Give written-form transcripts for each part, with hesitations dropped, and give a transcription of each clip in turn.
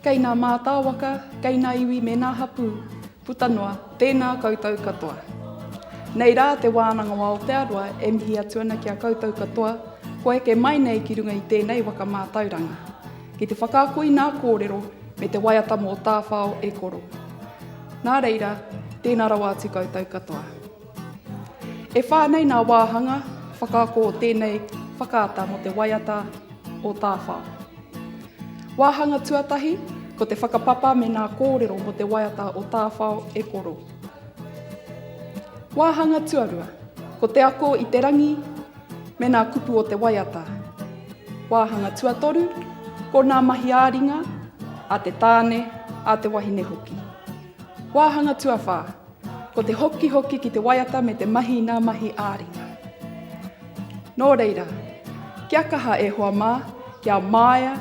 Kei nā mātāwaka, kei nā iwi me nā hapū, puta noa, tēnā koutou katoa. Nei rā Te Wānanga o Aotearoa e mihi atu ana ki a koutou katoa kua eke mai nei ki runga i tēnei waka mātauranga, ki te whakaako i nā kōrero me te waiata mō Tāwhao e Koro. Nā reira, tēnā rawa atu koutou katoa. E whā nei nā wāhanga whakaako o tēnei whakaata mō te waiata o Tāwhao. Wāhanga tuatahi, ko te whakapapa me nā kōrero mō te waiata o Tāwhao e Koro. Wāhanga tuarua, ko te ako i te rangi me nā kupu o te waiata. Wāhanga tuatoru, ko nā mahi ā-ringa, a te tāne, a te wahine hoki. Wāhanga tuawhā, Ko te hokihoki ki te waiata me te mahi i nā mahi ā-ringa. Nō reira, kia kaha e hoa mā, kia māia,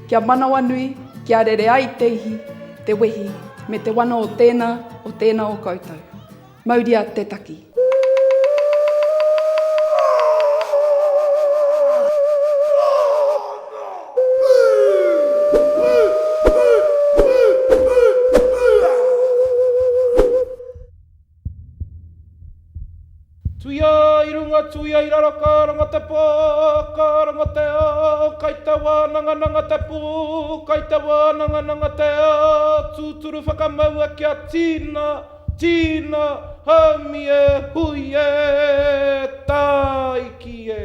kia manawanui, kia rere ai te ihi, te wehi, me te wana o tēnā, o tēnā o koutou. Mauria te taki. Tuia i runga, tuia i raro, ka rongo te pō, ka rongo te ao, kai te wānangananga te pū, kai te wānangananga te ao, tūturu whakamaua kia tīna, tīna, haumi e, hui e, tāiki e.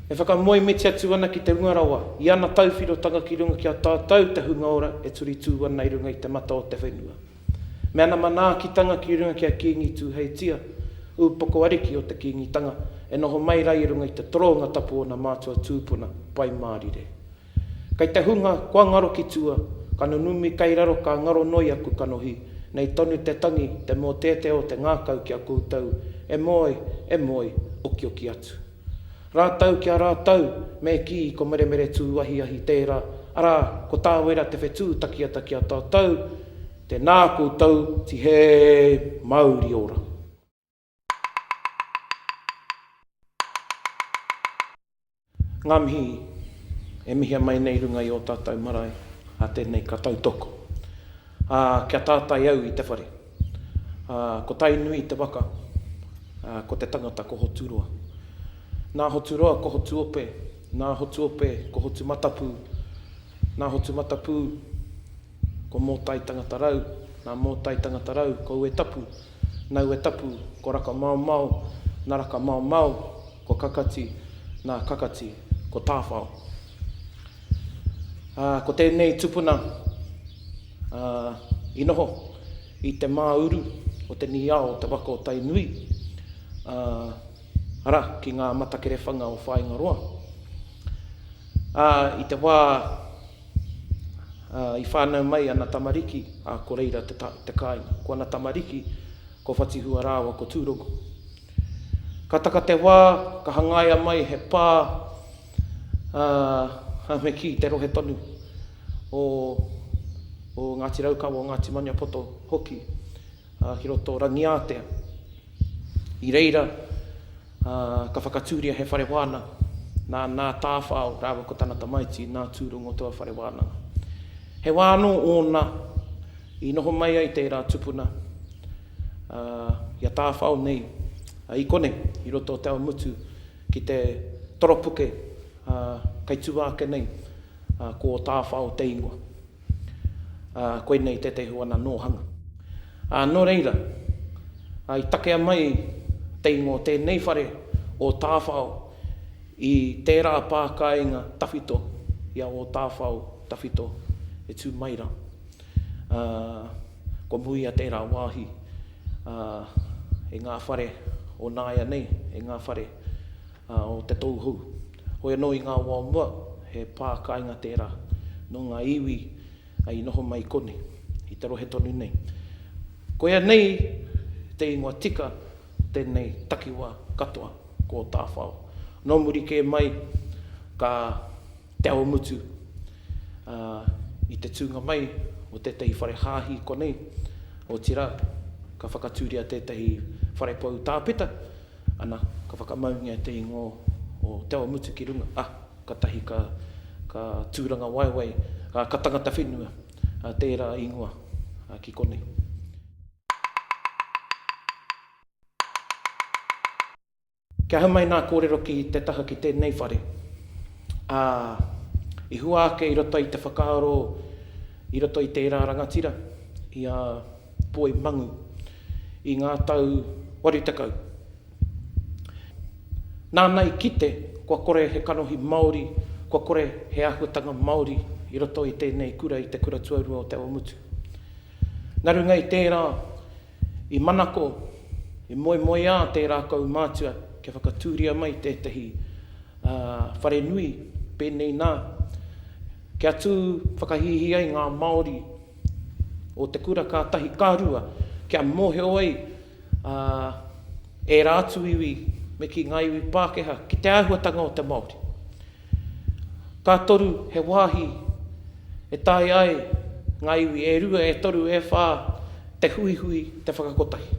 E whakamoemiti atu ana ki te Runga Rawa i ana tauwhirotanga ki runga ki a tātou te hunga ora e turitū ana i runga i te mata o te whenua. Me ana manaakitanga ki runga ki a Kīngi Tūheitia, ūpoko ariki o te Kīngitanga, e noho mai ra i runga i te toronga tapu o ona mātua tūpuna, Pai Mārire. Kei te hunga kua ngaro ki tua, ka nunumi kei raro ka ngaro noi aku kanohi, nei tonu te tangi, te mōteatea o te ngākau ki a koutou, e moe, e moe, okioki atu. Rātou ki a rātou, me kī ko Meremere Tūahiahi tērā, arā, ko Tāwera te whetū takiata ki a tātou, tēnā koutou, tihē, mauri ora. Ngā mihi e mihia mai nei i runga i ō tātou marae, ā tēnei ka tautoko. Ā, kia tātai au i te whare. Ā, ko Tainui te waka, ā, ko te tangata ko Hoturoa. Nā Hoturoa ko Hotuope, nā Hotuope ko Hotumatapū, nā Hotumatapū ko Mōtai tangata rau, nā Mōtai tangata rau ko Uetapu, nā Uetapu ko Rakamaomao, nā Rakamaomao Ko Kakati, nā Kakati, ko Tāwhao. Ā, ko tēnei tupuna, ā, i noho i te māuru o te nīao o te waka o Tainui, ā, arā, ki ngā matakerewhanga o Whāingaroa. Ā, i te wā, ā, i whānau mai ana tamariki, ā, ko reira te, te kāinga. Ko ana tamariki, ko Whatihua rāua ko Tūrongo. Ka taka te wā, ka hangaia mai he pā, ā, me kī, te rohe tonu o, o Ngāti Raukawa, o Ngāti Maniapoto hoki, ā, ki roto o Rangiātea. I reira, ā, ka whakatūria he whare wānanga, nā, nā Tāwhao rāua ko tana tamaiti, nā Tūrongo taua whare wānanga. He wā anō ōna i noho mai ai tērā tupuna, ā, i a Tāwhao nei, ā, i konei, i roto o Te Awamutu, ki te toropuke, ā, kei tua ake nei, ā, ko Tāwhao te ingoa. Ā, koinei tētehi o ana nōhanga. Ā, nō reira, ā, i takea mai te ingoa o tēnei whare, o Tāwhao, i tērā pā kāinga tawhito, i a Ōtāwhao tawhito e tū mai rā. Ā, kua muia tērā wāhi, ā, e ngā whare o nāianei, e ngā whare, ā, o te tauhou. Hoi anō i ngā wā o mua, he pā kāinga tērā nō ngā iwi i noho mai konei, i te rohe tonu nei. Koia nei te ingoa tika o tēnei takiwā katoa, ko Tāwhao. Nō muri kē mai ka Te Awamutu, ā, i te tūnga mai o tētahi whare hāhi i konei, otirā, ka whakatūria tētahi whare pou tāpeta, ana, ka whakamaungia te ingoa o Te Awamutu ki runga, ā, katahi ka. Ka tūrangawaewae, ka tangata whenua tērā ingoa ki konei. Kia hau mai nā kōrero ki te taha ki tēnei whare, ā, i hua ake i roto i te whakaaro i roto i tērā rangatira, i a Poi Mangu, i ngā tau 80. Nāna i kite kua kore he kanohi Māori, kua kore he āhuatanga Māori i roto i tēnei kura, i te kura tuarua o Te Awamutu. Nā runga i tērā, I manako, i moemoeā tērā kaumātua kia whakatūria mai tētahi whare nui pēnei nā, kia tū whakahīhī ai ngā Māori o te kura ka tahi, ka rua, kia mōhio ai ērā atu iwi me kī ngā iwi Pākehā ki te āhuatanga o te Māori. Ka toru he wāhi e taea ai ngā iwi e rua, e toru, e whā te huihui, te whakakotahi.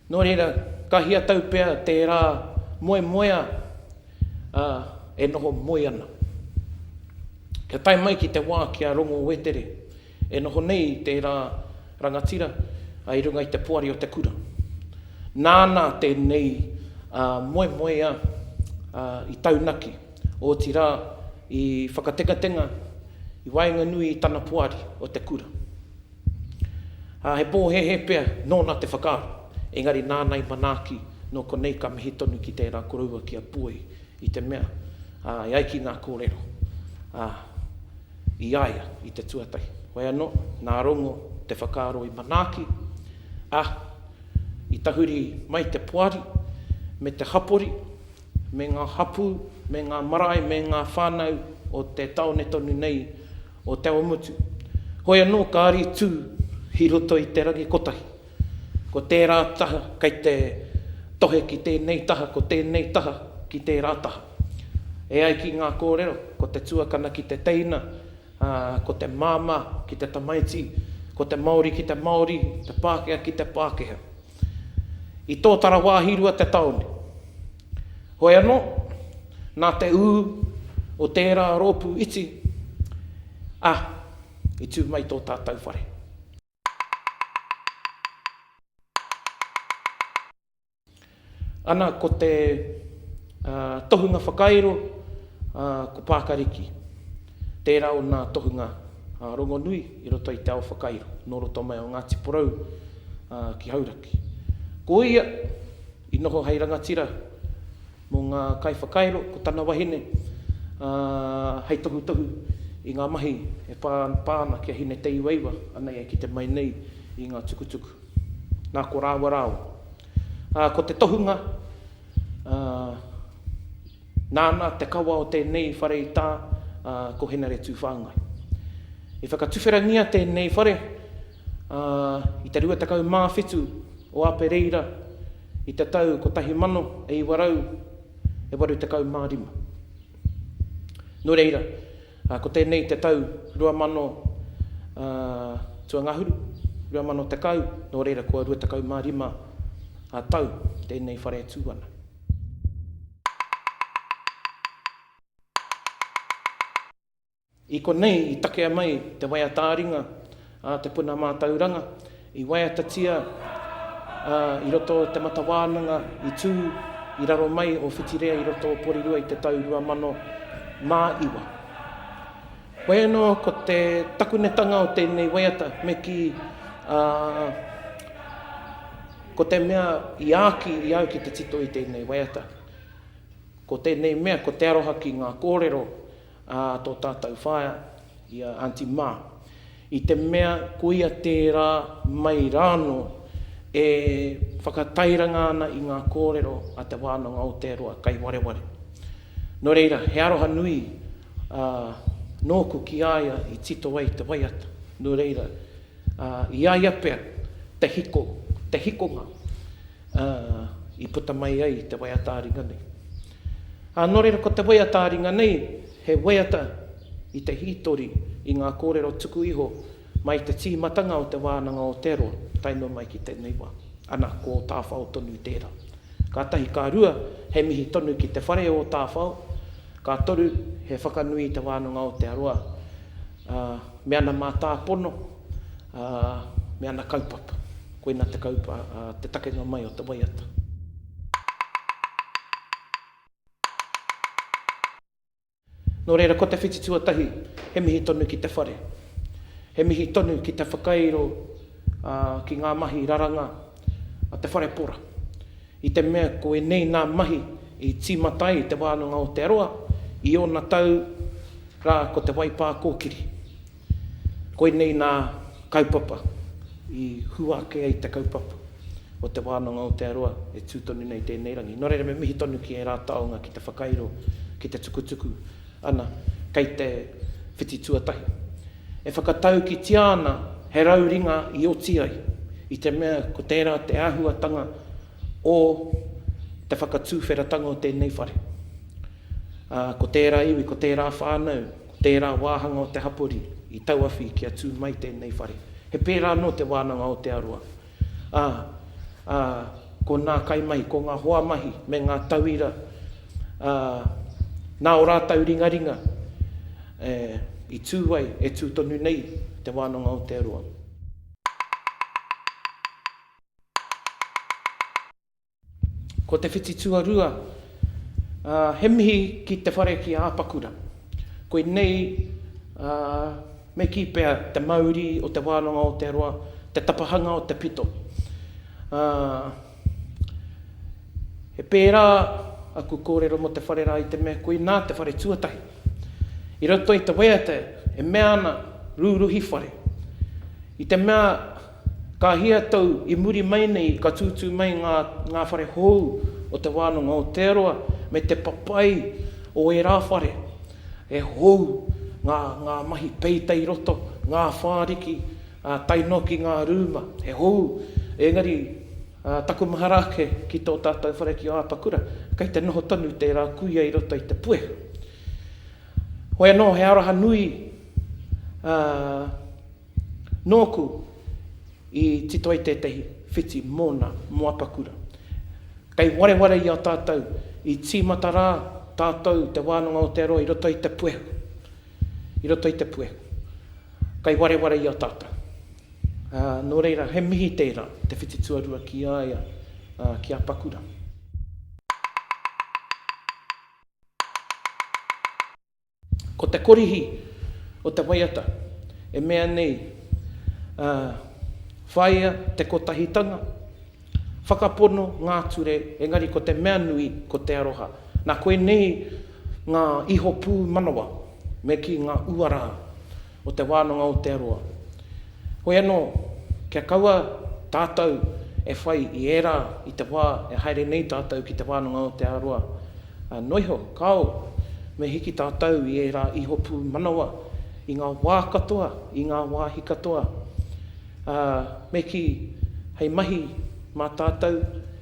Nō reira, ka hia tau pea tērā moemoeā, ā, e noho moe ana. Kia tae mai ki te wā ki a Rongo Wetere, E noho nei tērā rangatira i runga i te poari o te kura. Nāna tēnei moemoeā i taunaki, otirā i whakatengatenga i waenganui i tana poari o te kura. He pōhēhē pea nōna te whakaaro, engari nāna i manaaki, nō konei ka mihi tonu ki tērā koroua ki a Poi i te mea, e ai ki ngā kōrero, i a ia i te tuatahi. Whai anō, nā Rongo te whakaaro i manaaki, ā, i tahuri mai te poari, me te hapori, me ngā hapū, me ngā marae, me ngā whānau o te tāone tonu nei o Te Awamutu. Hoi anō ka ari tū i roto i te rangi kotahi. Ko tērā taha kei te tohe ki tēnei taha, ko tēnei taha ki tērā taha. E ai ki ngā kōrero, ko te tuakana ki te teina, ā, ko te māmā ki te tamaiti, ko te Māori ki te Māori, te Pākehā ki te Pākehā. I tōtara wāhirua te tāone. Hoi anō, nā te ū o tērā rōpū iti, ā, i tū mai tō tātou whare. Ana ko te tohunga whakairo ko Pākariki, tērā o nā tohunga rongonui i roto i te ao whakairo, nō roto mai o Ngāti Porou ki Hauraki. Ko ia i noho hei rangatira mō ngā kaiwhakairo, ko tana wahine, ā, hei tohutohu i ngā mahi e pā ana ki a Hine-te-iwaiwa, anei e kite mai nei i ngā tukutuku. Nā, ko rāua rāua. Ā, ko te tohunga, ā, nāna te kawa o tēnei whare i tā, ā, ko Henare Tūwhāngai. I whakatuwherangia tēnei whare, ā, i te 27 o Apereira i te tau 1985. Nō reira, ko tēnei te tau 2000 tuangahuru, 2010, nō reira kua 25 tau tēnei whare e tū ana. I konei i takea mai te waiata-ā-ringa a Te Puna Mātauranga, i waiatatia i roto o Te Mata Wānanga i tū i raro mai o Whitirea i roto o Porirua i te tau 2009. Hoi anō ko te takunetanga o tēnei waiata me kī, ā, ko te mea i āki i au ki te tito i tēnei waiata. Ko tēnei mea ko te aroha ki ngā kōrero ā tō tātou whaea, i a Aunty Ma, i te mea koia tērā mai rānō e whakatairanga ana i ngā kōrero a Te Wānanga o Aotearoa kai wareware. Nō reira, he aroha nui ā, nōku ki a ia i tito ai te waiata. Nō reira, ā, i a ia pea te hiko, te hikonga, ā, i puta mai ai te waiata-ā-ringa nei. Ā, nō reira, ko te waiata-ā-ringa nei, he waiata i te hītori, i ngā kōrero tuku iho mai te tīmatanga o Te Wānanga o Aotearoa, tae noa mai ki tēnei wā. Ana, ko Ōtāwhao tonu tērā. Kātahi ka rua, he mihi tonu ki te whare o Ōtāwhao, Ka toru, he whakanui i Te Wānanga o Aotearoa, ā, me ana mātāpono, ā, me ana kaupapa. Koina te kaupa, ā, te takenga mai o te waiata. Nō reira, ko te whiti tuatahi, he mihi tonu ki te whare. He mihi tonu ki te whakairo, ā, ki ngā mahi raranga a te whare pora. I te mea ko ēnei nā mahi i tīmata ai Te Wānanga o Aotearoa i ōna tau rā ko te waipā kōkiri. Koinei nā kaupapa i hua ake ai te kaupapa o Te Wānanga o Aotearoa e tū tonu nei tēnei rangi. Nō reira me mihi tonu ki ērā taonga ki te whakairo, ki te tukutuku, ana, kei te whiti tuatahi. E whakataukitia ana he rauringa i oti ai, i te mea ko tērā te āhuatanga o te whakatūwheratanga o tēnei whare. Ā, ko tērā iwi, ko tērā whānau, ko tērā wāhanga o te hapori i tauawhi kia tū mai tēnei whare. He pērā anō Te Wānanga o Aotearoa. Ā, ā, ko nā kaimahi, ko ngā hoa mahi me ngā tauira, ā, nā ō rātou ringaringa, e, i tū ai, e tū tonu nei Te Wānanga o Aotearoa. Ko te whiti tuarua, ā, he mihi ki te whare ki a Apakura. Koinei, ā, me kī pea, te mauri o Te Wānanga o Aotearoa, te tapahanga o te pito. Ā, he pērā aku kōrero mō te whare rā i te mea koinā te whare tuatahi. I roto i te waiata e mea ana, rūruhi whare. I te mea Ka hia tau i muri mai nei ka tūtū mai ngā ngā whare hou o Te Wānanga o Aotearoa me te papai o ērā whare. He hou ngā ngā mahi peita i roto, ngā whāriki, ā, tae noa ki ngā rūma. He hou, engari, ā, taku mahara ake ki tō tātou whare ki Apakura, kei te noho tonu tērā kuia i roto i te puehu. Hoi anō, he aroha nui, ā, Nōku i tito ai tētahi whiti mōna, mō Apakura. Kei wareware i a tātou, i tīmata rā tātou Te Wānanga o Aotearoa i roto i te puehu. I roto i te puehu. Kei wareware i a tātou. Ā, nō reira, he mihi tērā, te whiti tuarua ki a ia, ā, ki a Apakura. Ko te korihi o te waiata e mea nei, ā, whāia te kotahitanga, whakapono ngā ture, engari ko te mea nui ko te aroha. Nā koinei ngā iho pūmanawa me kī ngā uara o Te Wānanga o Aotearoa. Hoi anō, kia kaua tātou e whai i ērā i te wā e haere nei tātou ki Te Wānanga o Aotearoa, noa iho, kāo, me hiki tātou i ērā iho pūmanawa i ngā wā katoa, i ngā wāhi katoa, ā, me kī, hei mahi mā tātou,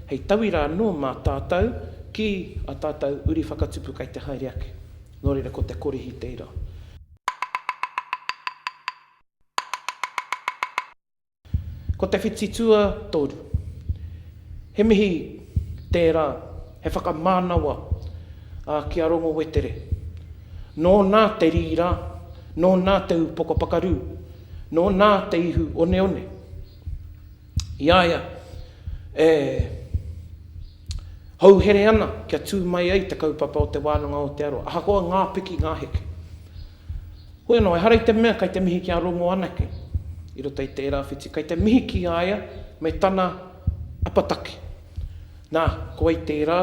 hei tauira anō mā tātou ki ā tātou uri whakatupu kei te haere ake. Nō reira, ko te korihi tērā. Ko te whiti tuatoru, he mihi tērā, he whakamānawa ki a Rongo Wetere. Nōna te rīrā, nōna te upoko pakarū, nōna te ihu oneone. I a ia e houhere ana kia tū mai ai te kaupapa o Te Wānanga o Aotearoa, ahakoa ngā piki, ngā heke. Hoi anō, ehara i te mea kei te mihi ki a Rongo anake i roto i tērā whiti, kei te mihi ki a ia me tana apataki. Nā, ko wai tērā,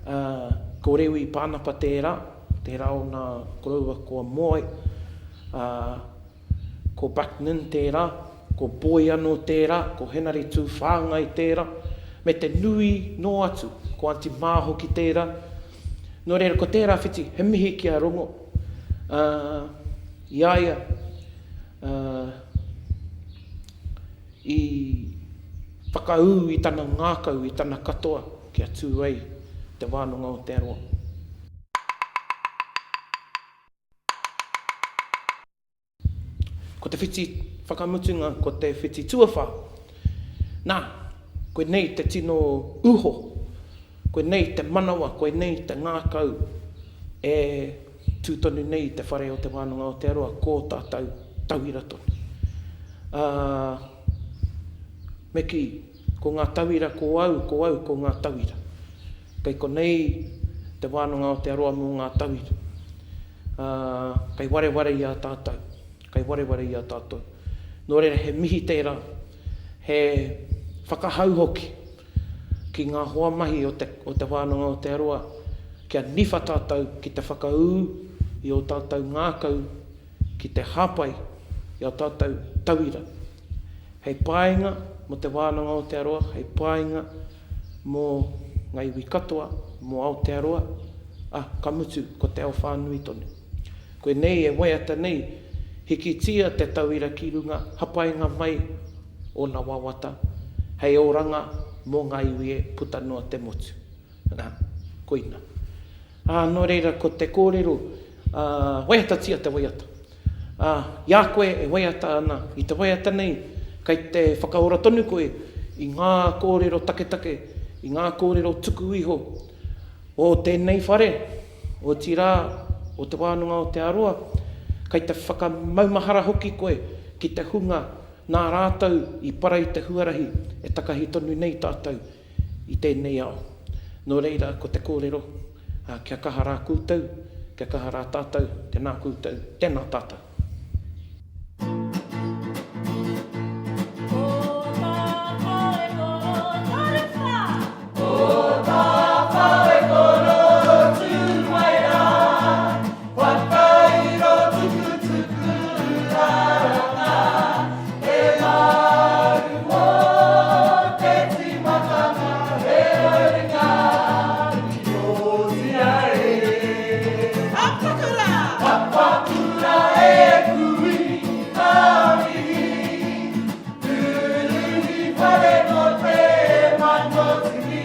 ā, ko Rewi Pānapa tērā, tērā ōna koroua kua moe, ā, ko Bucknin tērā, ko Boy anō tērā, ko Henare Tūwhāngai tērā, me te nui noa atu, ko Aunty Mā hoki tērā. Nō reira, ko tērā whiti, he mihi ki a Rongo, ā, i a ia, ā, i whakaū i tana ngākau, i tana katoa, kia tū ai Te Wānanga o Aotearoa. Ko te whiti whakamutunga, ko te whiti tuawhā. Nā, koinei te tino uho, koinei te manawa, koinei te ngākau. E tū tonu nei te whare o Te Wānanga o Aotearoa ko tātou tauira tonu. Ā, me kī, ko ngā tauira ko au, ko au, ko ngā tauira. Kei konei Te Wānanga o Aotearoa mō ngā tauira. Ā, kei wareware i a tātou, kei wareware i a tātou. Nō reira he mihi tērā, he whakahau hoki ki ngā hoa mahi o te, o Te Wānanga o Aotearoa kia niwha tātou ki te whakaū i ō tātou ngākau ki te hāpai i ā tātou tauira hei painga mō Te Wānanga o Aotearoa, hei painga mō ngā iwi katoa, mō Aotearoa, ā, ka mutu ko te ao whānui tonu. Koinei e waiata nei, hikitia te tauira ki runga, hapainga mai ōna wawata hei oranga mō ngā iwi e puta noa te motu. Nā, koina. Ā, nō reira, ko te kōrero, ā, waiatatia te waiata. Ā, i a koe e waiata ana i te waiata nei, kei te whakaora tonu koe i ngā kōrero taketake, i ngā kōrero tuku iho o tēnei whare, otirā, o Te Wānanga o Te Aroa, kei te whakamaumahara hoki koe ki te hunga nā rātou i para i te huarahi e takahi tonu nei tātou i tēnei ao. Nō reira, ko te kōrero, kia kaha rā koutou, kia kaha rā tātou, tēnā koutou, tēnā tātou. Ko tā Wharekoro taruwha. Ko tā Wharekoro tū mai rā. Whakairo tukutuku raranga e maru o te timatanga he raringa i otia e. Papakura! Papakura e kui ka mihi Tūruhi whare no te manotini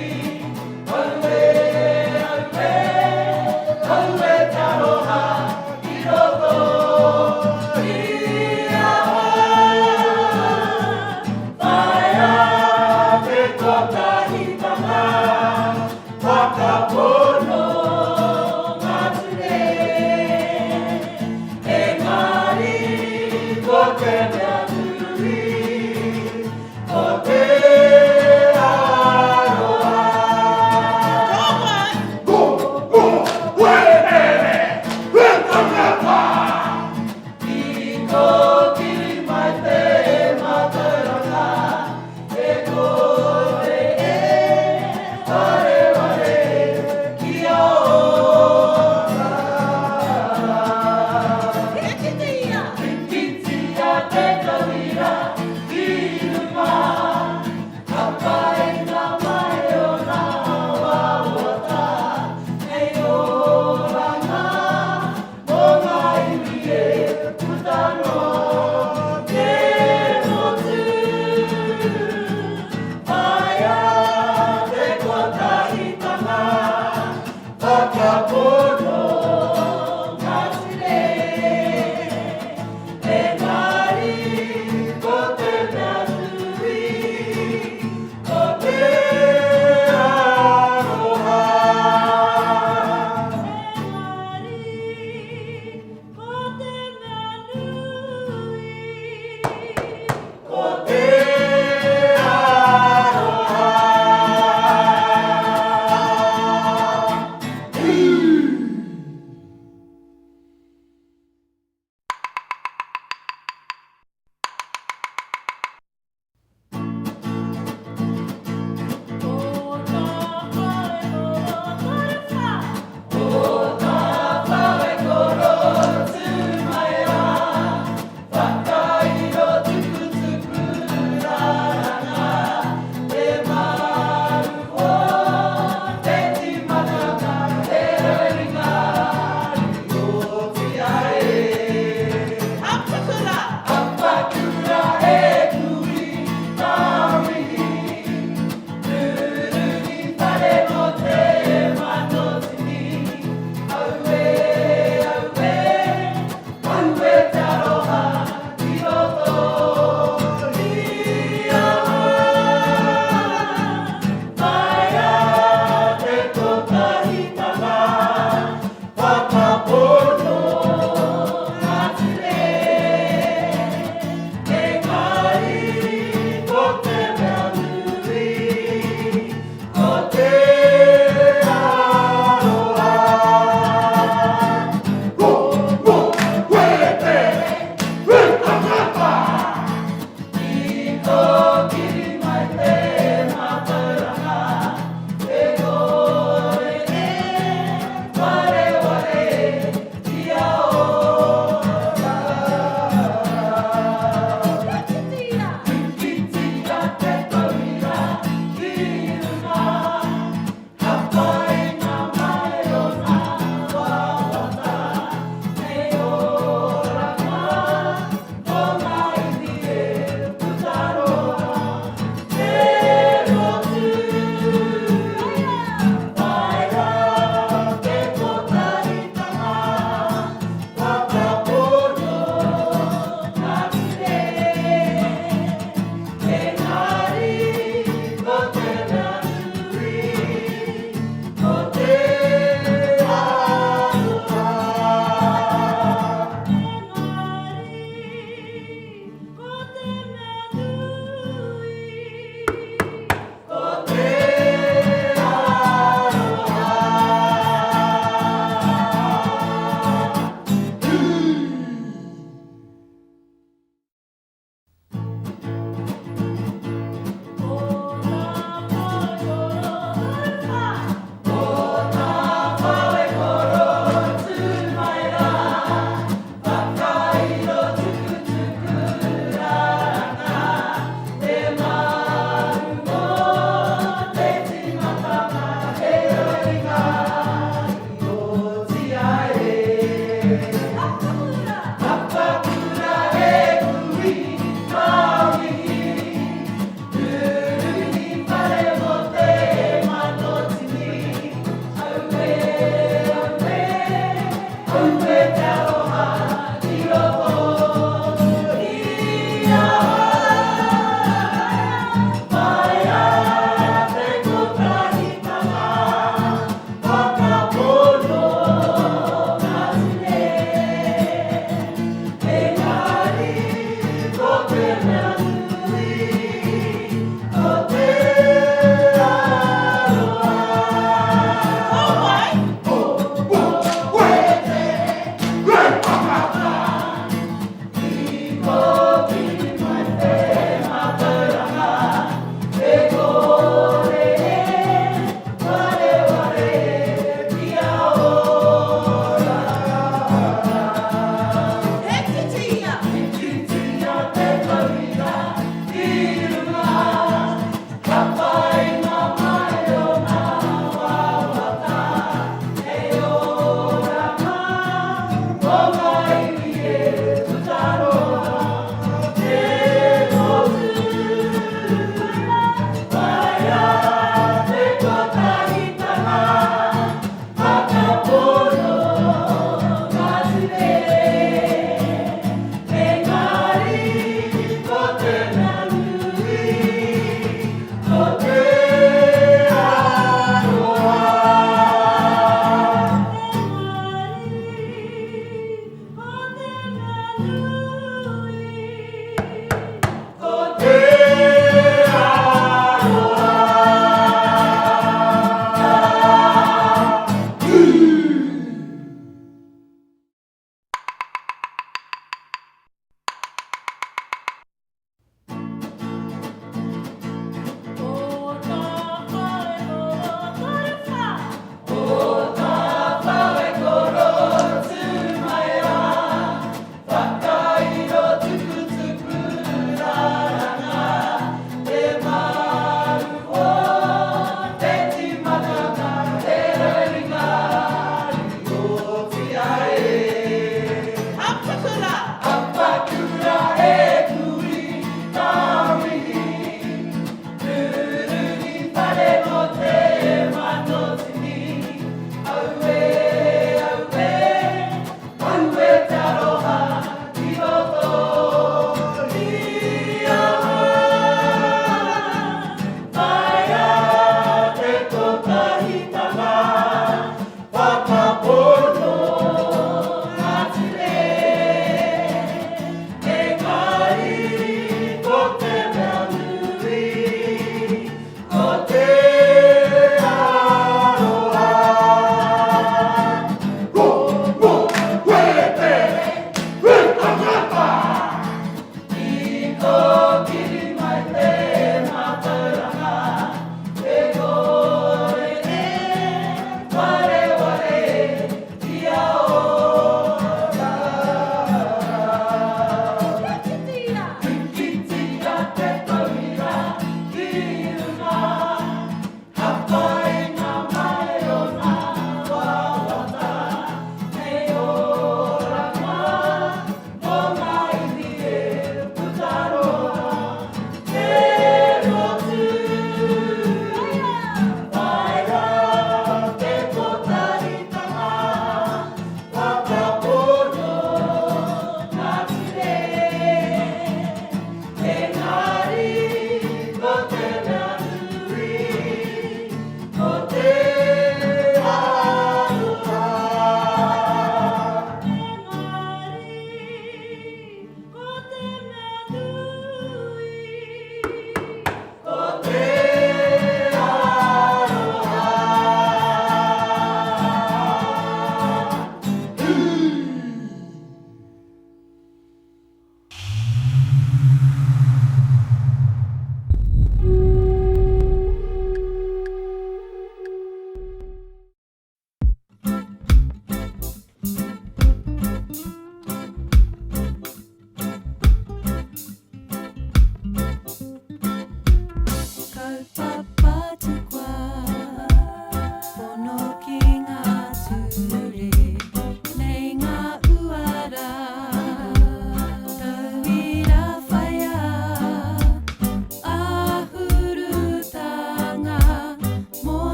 Aue, aue, aue te aroha i roto i ahau. Whaia te kotahitanga, whakapono ngā ture. Engari ko te mea nui, Ko te aroha. Ko wai? Ko, ko, wetere, wetangata. I kōkiri mai te mātauranga, e kore e wareware ki a ora. Hikitia! Hikitia te tauira. Whakapono.